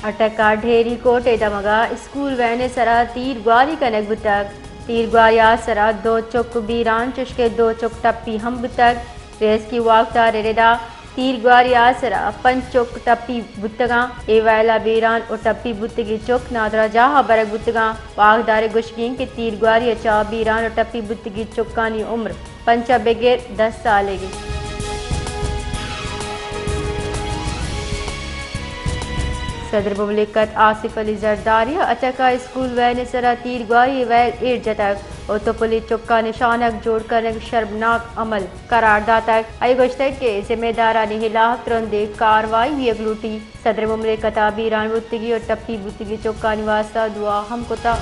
اٹک ء ڈھیری کوٹ ء دمگ ء اسکول وین ء سرا تیر گواری کنگ بوتگ۔ تیر گواری ء سرا دو چک بیران چشکہ دو چک ٹپی ہم بوتگ۔ ریسکیو واکدار ء ردا تیر گواری ء سرا پنچ چک ٹپی بوتگاں۔ اے ویل ء بیران و ٹپی بوتگی چک نادراہ جاہ ء برگ بوتگاں۔ واکدار ء گوشگیں کہ تیر گواری ء چا بیران و ٹپی بوتگی چکانی عمر پنچ ء بگر دہ سالگیں۔ صدر مملکت آصف علی زرداری ء اٹک ء اسکول وین ء سرا تیر گواری ء ویل ایر جتگ و تپلی چکاں نشانگ جوڑ کنگ شرمناک عمل قرار داتگ۔ آئی ء گوشتگ کہ ذمہ دارانی ہلاف ترندیں کاروائی بیگ لوٹی۔ صدر مملکت ء بیران بوتگی و ٹپی بوتگی چکانی واستہ دعا ہم کتگ۔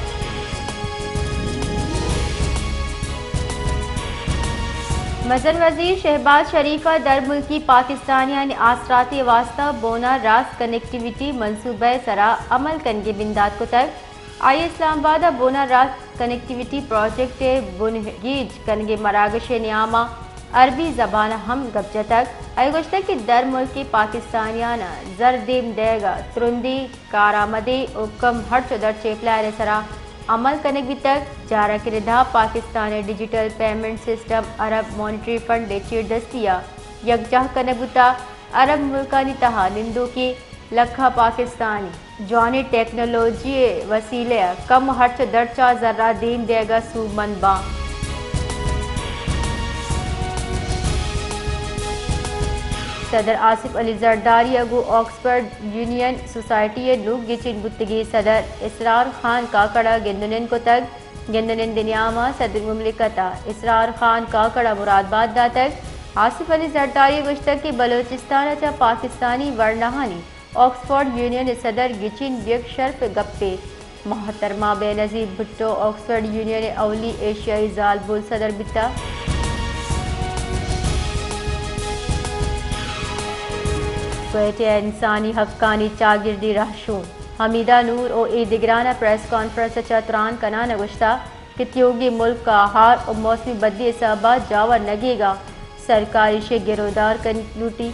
مزن وزیر شہباز شریف ء درملکی پاکستانیانی آسراتی واستہ بونار راست کنیکٹیویٹی منصوبہ ء سرا عمل کنگی بندات کتگ۔ آئی ء اسلام آباد ء بونار راست کنیکٹیویٹی پروجیکٹ ء بنگیج کنگی مراگش ء نیام ء عربی زبان ء ہم گپ جتگ۔ آئی ء گوشتگ کہ درملکی پاکستانیان ء زر دیم دئیگ ء ترندی کارآمدیں و کم ہرچ و درچیں پلان ء سرا عمل کنگ بیتگ۔ چارگ ء ردا پاکستان ء ڈیجیٹل پیمنٹ سسٹم عرب مانیٹری فنڈ ء چیردستی ء یکجاہ کنگ بوتگ۔ عرب ملکانی تہا نندوکیں لکھاں پاکستانی جوانیں ٹیکنالوجی ء وسیلہ ء کم ہرچ و درچ ء زر ء دیم دیگ ء سوبمند باں۔ صدر آصف علی زرداری ء گوں آکسفورڈ یونین سوسائٹی ء نوک گچین بوتگیں صدر اسرار خان کاکڑ ء گند ء نند کتگ۔ گند ء نند ء نیام ء صدر مملکت ء اسرار خان کاکڑ ء مرادبات داتگ۔ آصف علی زرداری ء گوشتگ کہ بلوچستان ء چہ پاکستانی ورناہانی آکسفورڈ یونین ء صدر گچین بیگ شرپ ء گپے۔ محترمہ بینظیر بھٹو آکسفورڈ یونین ء اولی ایشیائی زالبول صدر بیتگ۔ کوئٹہ ء انسانی حقانی چاگردی رہشون حمیدہ نور و اے دگران ء پریس کانفرنس ء چہ تران کنان ء گوشتگ کہ تیوگیں ملک ء ہار و موسمی بدلی ء سبب ء جاور نگیگ ء سرکار ایشی ء گرودار کنگ لوٹی۔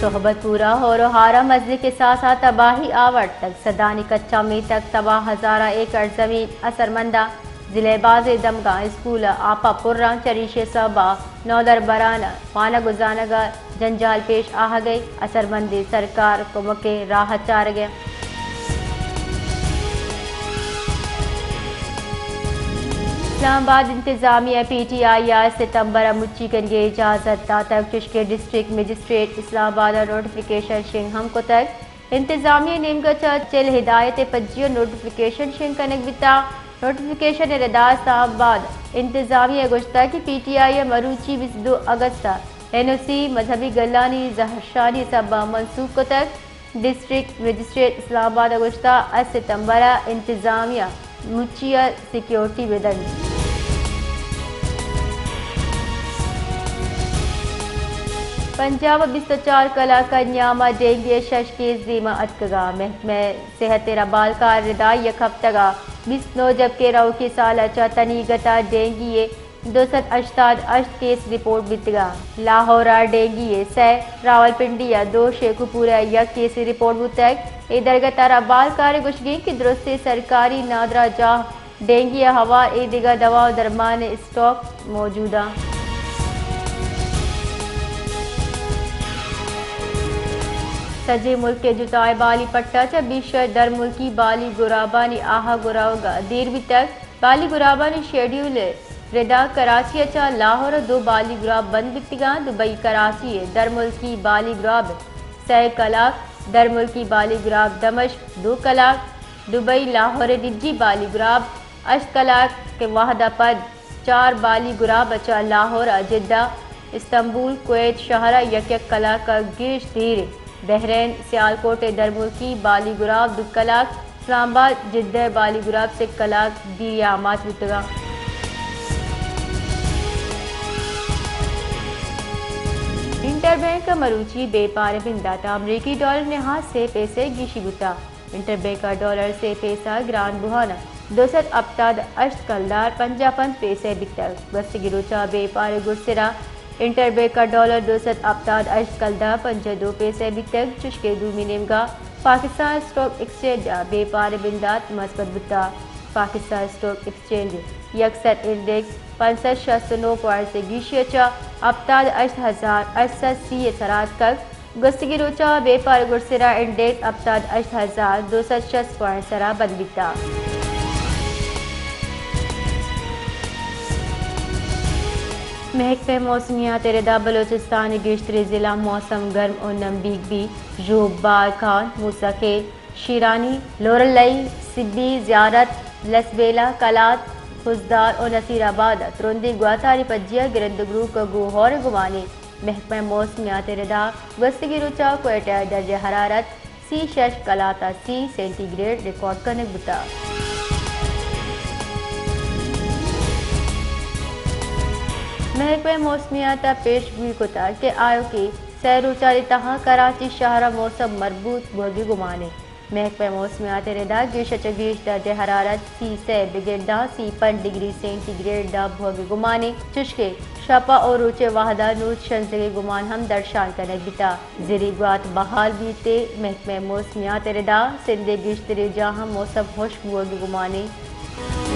صحبت پورہ ہور و ہارا مزنیں کساس ء تباہی آورتگ، سدانی کچا میتگ تباہ، ہزاراں ایکڑ زمین اثرمند ء۔ ضلع ء بازیں دمگاں اسکول ء آپ ء پراں، چریشی ء سبب ء نودربران ء وانگ ء زانگ ء جنجال پیش آہگ ء، اثرمندیں سرکار کمکیں راہ ء چارگ ء۔ اسلام آباد انتظامیہ ء پی ٹی آئی ء ستمبر ء مچی کنگ ء اجازت داتگ، چشکہ ڈسٹرکٹ مجسٹریٹ اسلام آباد ء نوٹیفکیشن شنگ ہم کتگ۔ انتظامیہ ء نیمگ ء چہ چل ہدایت ء پجی ء نوٹیفکیشن شنگ کنگ بیتگ۔ نوٹیفکیشن ء ردا اسلام آباد انتظامیہ ء گوشتگ کہ پی ٹی آئی ء مروچی بیست دو اگست ء این او سی مذہبی گلانی زہرشانی ء سبب ء منسوخ کتگ۔ ڈسٹرکٹ مجسٹریٹ اسلام آباد ء گوشتگ، ہشت ستمبر ء انتظامیہ مچی ء سیکیورٹی بہ دنت۔ پنجاب ء بیست ء چار کلاک ء نیام ء ڈینگی ء شش کیس دیما اتکگ ء محکمہ صحت ء ربالکار ردا یک ہفتگ ء بیست نو، جبکہ روکی سال ء چہ تنیگت ء ڈینگی ء دو سد ہشتاد ہشت کیس رپورٹ بیتگ ء لاہور ء ڈینگی ء سئے، راولپنڈی ء دو، شیخوپور ء یک کیسے رپورٹ بوتگ۔ اے درگت ء ربالکار ء گوشگیں کہ درستیں سرکاری نادراہ جاہ ڈینگی ء ہوار اے دگہ دوا و درمان ء اسٹاک موجود انت۔ سجیں ملک ء جتائیں بالی پٹ ء چہ بیشتر درملکی بالی گرابانی آہگ ء روگ ء دیر بیتگ۔ بالی گرابانی شیڈیول ء ردا کراچی ء چہ لاہور ء دو بالی گراب بند بیتگاں۔ دبئی کراچی ء درملکی بالی گراب سئے کلاک، درملکی بالی گراب دمشق دو کلاک، دبئی لاہور ء نجی بالی گراب ہشت کلاک ء وہد ء پد چار بالی گراب ء چہ لاہور ء جدہ، استنبول، کویت شہر ء یک یک کلاک ء گیش دیر انت۔ بحرین، سیالکوٹ ء درملکی بالی گراب دو کلاک، اسلام آباد، جدہ ء بالی گراب سے کلاک دیر ء آماچ بوتگاں۔ انٹر بینک ء مروچی بیپار ء بندات ء امریکی ڈالر نہاد سے پیسہ گیشی بوتا۔ انٹر بینک ء ڈالر سے پیسہ گران بوہان ء دو سد ہپتاد ہشت کلدار پنجاہ پنچ پیسہ بیتگ۔ گوستگیں روچ ء بیپار ء گڈسرا انٹر بینک ءَ ڈالر دو سد ہپتاد ہشت کلدار پنجاہ دو پیسہ بیتگ، چشکہ دومی نیمگا پاکستان اسٹاک ایکسچینج ءَ بیپار ءِ بندات مثبت بوتگ۔ پاکستان اسٹاک ایکسچینج یکسر انڈیکس پنچ سد شست ءُ نو پوائنٹس ءِ گیشی ءَ چہ ہپتاد ہشت ہزار ہشت سد سی ءِ سرا اتکگ۔ گوستگیں روچ ءَ بیپار ءِ گڈسرا انڈیکس ہپتاد ہشت ہزار دو سد شست پوائنٹ سرا بند بیتگ۔ محکمہ موسمیات ءِ ردا بلوچستان ءِ گیشتریں ضلع موسم گرم ءُ نمبیگ بیت۔ ژوب، بارکھان، موسی خیل، شیرانی، لورلئی، سبی، زیارت، لسبیلہ، کلات، خضدار ءُ نصیر آباد ءَ ترندیں گواتانی پجیا گرند ءُ گروک ءَ گوں ہور ءِ گمانے۔ محکمہ موسمیات ءِ ردا گوستگیں روچ ءَ کوئٹہ ءِ درجہ حرارت سی شش، کلات ءَ سی سینٹی گریڈ ریکارڈ کنگ بوتگ۔ محکمہ موسمیات ءَ پیش گوئی کتگ کہ آیوکیں سئے روچانی تہا کراچی شہر ءَ موسم مربوط بوگ ءِ گمان انت۔ محکمہ موسمیات ءِ ردا گیش ءَ چہ گیش درجہ حرارت سی سئے بگر داں سی پنچ ڈگری سینٹی گریڈ داں بوگ ءِ گمان انت، چشکہ شپ ءَ روچ ءِ وہد ءَ نود شنزگ ءِ گمان ہم درشان کنگ بیتگ۔ زری گوات بحال بیت ءُ محکمہ موسمیات ءِ ردا سندھ ءِ گیشتریں جاہاں موسم ہشک بوگ ءِ گمان انت۔